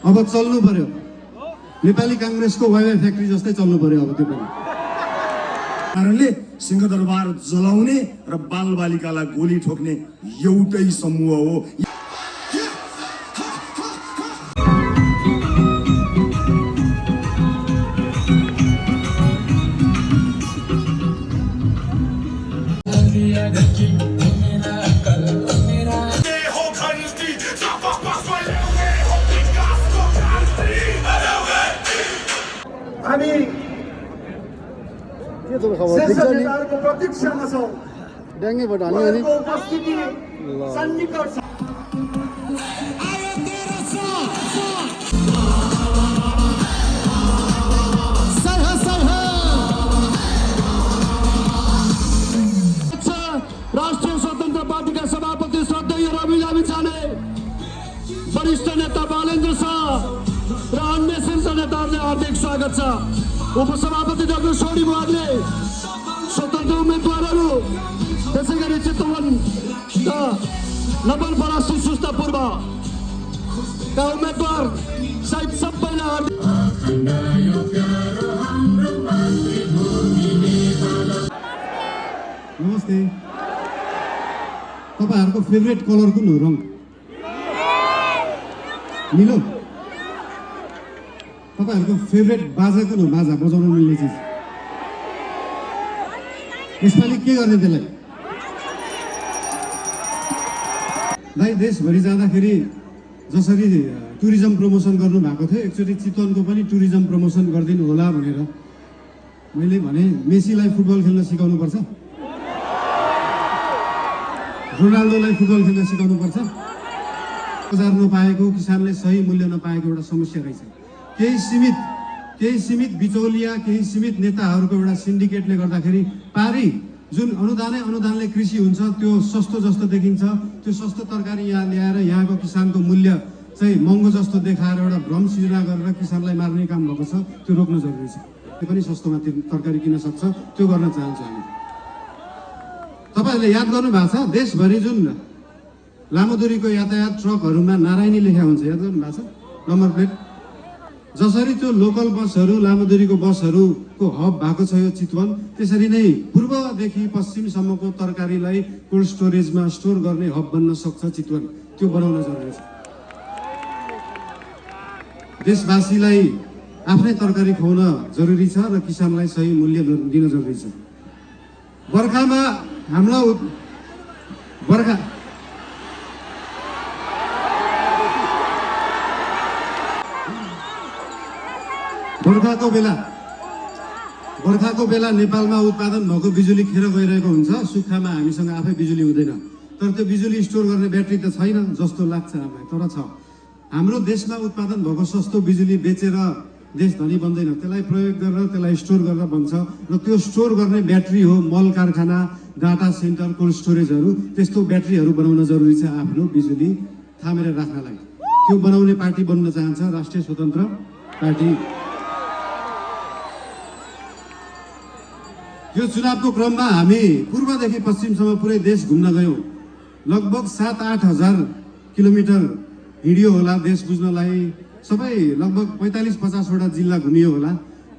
अब चल्नु पर्यो। नेपाली कांग्रेसको वाइवाई फ्याक्ट्री जस्तै चल्नु पर्यो अब त्यो पनि। कारणले सिंहदरबार जलाउने र बालबालिकालाई गोली ठोक्ने एउटै समूह हो। हामी शेषनेताहरूको प्रतीक्षामा छौँ। ड्याङ्गेबाट हाल्ने अनि उपस्थिति सन्निकट छ। राष्ट्रिय स्वतन्त्र पार्टीका सभापति श्रद्धेय रवि लामिछाने, वरिष्ठ नेता बालेन्द्र शाह र अन्य शीर्ष नेताहरूले हार्दिक स्वागत छ। उपसभापति डाक्टर सोडी बुवाले स्वतन्त्र उम्मेदवारहरू, त्यसै गरी चितवन र नवलपरासी सुस्ता पूर्वका उम्मेदवार सहित सबैलाई नमस्ते। तपाईहरुको फेभरेट कलर कुन हो? रङ नीलो। तपाईहरुको फेभरेट बाजा कुन हो? बाजा बजाउन मिल्ने चिज। यसपालि के गर्ने त्यसलाई? दाइ देशभरि जाँदाखेरि जसरी टुरिज्म प्रमोसन गर्नु भएको थियो, एकचोटि चितवनको पनि टुरिज्म प्रमोसन गरिदिनु होला भनेर मैले भने। मेसीलाई फुटबल खेल्न सिकाउनु पर्छ, रोनाल्डोलाई फुटबल खेल्न सिकाउनु पर्छ। बजार नपाएको, किसानले सही मूल्य नपाएको एउटा समस्या रहेछ। केही सीमित बिचौलिया, केही सीमित नेताहरूको एउटा सिन्डिकेटले गर्दाखेरि पारी जुन अनुदानले कृषि हुन्छ त्यो सस्तो जस्तो देखिन्छ। त्यो सस्तो तरकारी यहाँ ल्याएर यहाँको किसानको मूल्य चाहिँ महँगो जस्तो देखाएर एउटा भ्रम सृजना गरेर किसानलाई मार्ने काम भएको छ। त्यो रोक्न जरुरी छ। त्यो पनि सस्तोमा तरकारी किन्न सक्छ, त्यो गर्न चाहन्छ हामी। तपाईहरुले याद गर्नु भएको छ, देशभरि जुन लामो दूरीको यातायात ट्रकहरुमा नारायणी लेखा हुन्छ, याद गर्नु भएको छ नम्बर प्लेट। जसरी त्यो लोकल बसहरु, लामो दूरीको बसहरुको हब भएको छ यो चितवन, त्यसरी नै पूर्वदेखि पश्चिमसम्मको तरकारीलाई कोल्ड स्टोरेजमा स्टोर गर्ने हब बन्न सक्छ चितवन। त्यो बनाउन जरुरी छ। देशवासीलाई आफ्नै तरकारी खुवाउन जरुरी छ र किसानलाई सही मूल्य दिन जरुरी छ। बर्खामा हाम्रो बर्खाको बेला नेपालमा उत्पादन भएको बिजुली खेर गइरहेको हुन्छ। सुक्खामा हामीसँग आफै बिजुली हुँदैन, तर त्यो बिजुली स्टोर गर्ने ब्याट्री त छैन जस्तो लाग्छ हामीलाई, तर छ। हाम्रो देशमा उत्पादन भएको सस्तो बिजुली बेचेर देश धनी बन्दैन, त्यसलाई प्रयोग गरेर त्यसलाई स्टोर गरेर बन्छ। र त्यो स्टोर गर्ने ब्याट्री हो मल कारखाना, डाटा सेन्टर, कोल्ड स्टोरेजहरू। त्यस्तो ब्याट्रीहरू बनाउन जरुरी छ आफ्नो बिजुली थामेर राख्नलाई। त्यो बनाउने पार्टी बन्न चाहन्छ राष्ट्रिय स्वतन्त्र पार्टी। यो चुनावको क्रममा हामी पूर्वदेखि पश्चिमसम्म पुरै देश घुम्न गयौँ। लगभग 7-8 हजार किलोमिटर हिँडियो होला देश बुझ्नलाई। सबै लगभग 45-50 वटा जिल्ला घुमियो होला।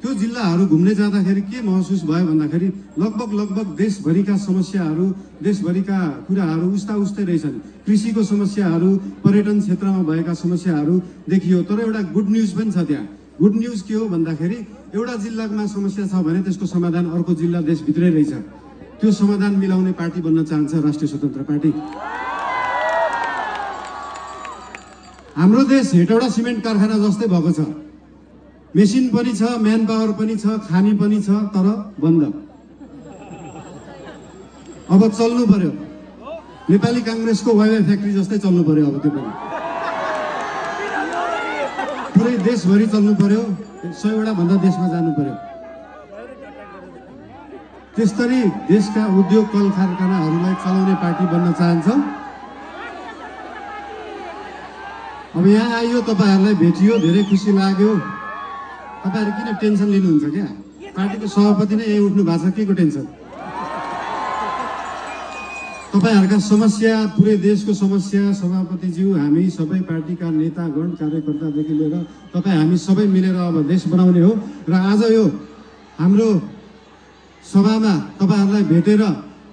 त्यो जिल्लाहरू घुम्ने जाँदाखेरि के महसुस भयो भन्दाखेरि लगभग देशभरिका समस्याहरू, देशभरिका कुराहरू उस्तै रहेछन्। कृषिको समस्याहरू, पर्यटन क्षेत्रमा भएका समस्याहरू देखियो। तर एउटा गुड न्युज पनि छ त्यहाँ। गुड न्युज के हो भन्दाखेरि एउटा जिल्लामा समस्या छ भने त्यसको समाधान अर्को जिल्ला देशभित्रै रहेछ। त्यो समाधान मिलाउने पार्टी बन्न चाहन्छ राष्ट्रिय स्वतन्त्र पार्टी। हाम्रो देश हेटौडा सिमेन्ट कारखाना जस्तै भएको छ। मेसिन पनि छ, म्यान पावर पनि छ, खानी पनि छ, तर बन्द। अब चल्नु पर्यो। नेपाली कांग्रेसको वाइवाई फ्याक्ट्री जस्तै चल्नु पर्यो अब त्यो पनि। पुरै देशभरि चल्नु पर्यो, 100 वटा भन्दा देशमा जानु पर्यो। त्यसरी देशका उद्योग कल कारखानाहरूलाई चलाउने पार्टी बन्न चाहन्छौँ। अब यहाँ आइयो, तपाईहरुलाई भेटियो, धेरै खुसी लाग्यो। तपाईहरु किन टेन्सन लिनुहुन्छ क्या? पार्टीको सभापति नै यही उठ्नु भएको छ, के को टेन्सन? तपाईँहरूका समस्या, पुरै देशको समस्या, सभापतिज्यू, हामी सबै पार्टीका नेतागण, कार्यकर्तादेखि लिएर तपाईँ हामी सबै मिलेर अब देश बनाउने हो। र आज यो हाम्रो सभामा तपाईँहरूलाई भेटेर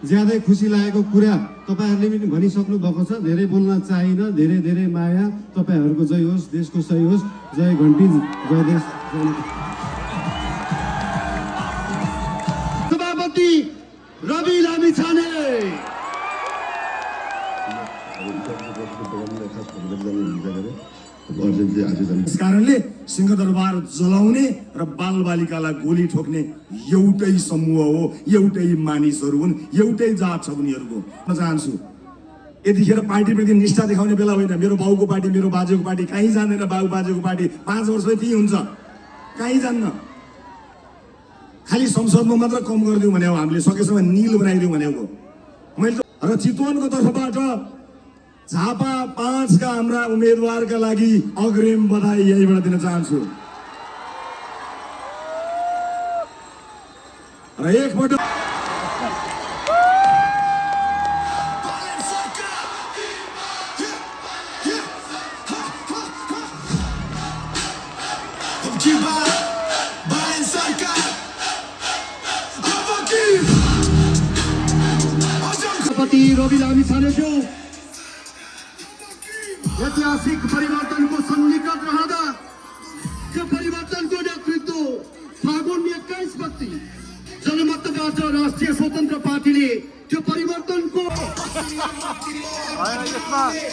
ज्यादै खुसी लागेको कुरा तपाईँहरूले पनि भनिसक्नु भएको छ। धेरै बोल्न चाहिन, धेरै धेरै माया। तपाईँहरूको जय होस्, देशको सही होस्। जय घन्टी, जय देश। सभापति रवि लामिछाने। त्यस कारणले सिंहदरबार जलाउने र बालबालिकालाई गोली ठोक्ने एउटै समूह हो, एउटै मानिसहरू हुन्, एउटै जात छ उनीहरूको। म चाहन्छु यतिखेर पार्टीप्रति निष्ठा देखाउने बेला होइन। मेरो बाउको पार्टी, मेरो बाजेको पार्टी कहीँ जाँदैन। बाउ बाजेको पार्टी 5 वर्षमै त्यही हुन्छ, कहीँ जान्न। खालि संसदमा मात्र कम गरिदिउँ भने हो, हामीले सकेसम्म निल बनाइदिउँ भनेको मैले। र चितवनको तर्फबाट झापा 5 का हाम्रा उम्मेदवारका लागि अग्रिम बधाई यहीबाट दिन चाहन्छु। र एकपल्ट सभापति रवि लामिछानेज्यू ऐतिहासिक परिवर्तनको सन्निकट रहँदा त्यो परिवर्तनको नेतृत्व फागुन 21 गते जनमतबाट राष्ट्रिय स्वतन्त्र पार्टीले त्यो परिवर्तनको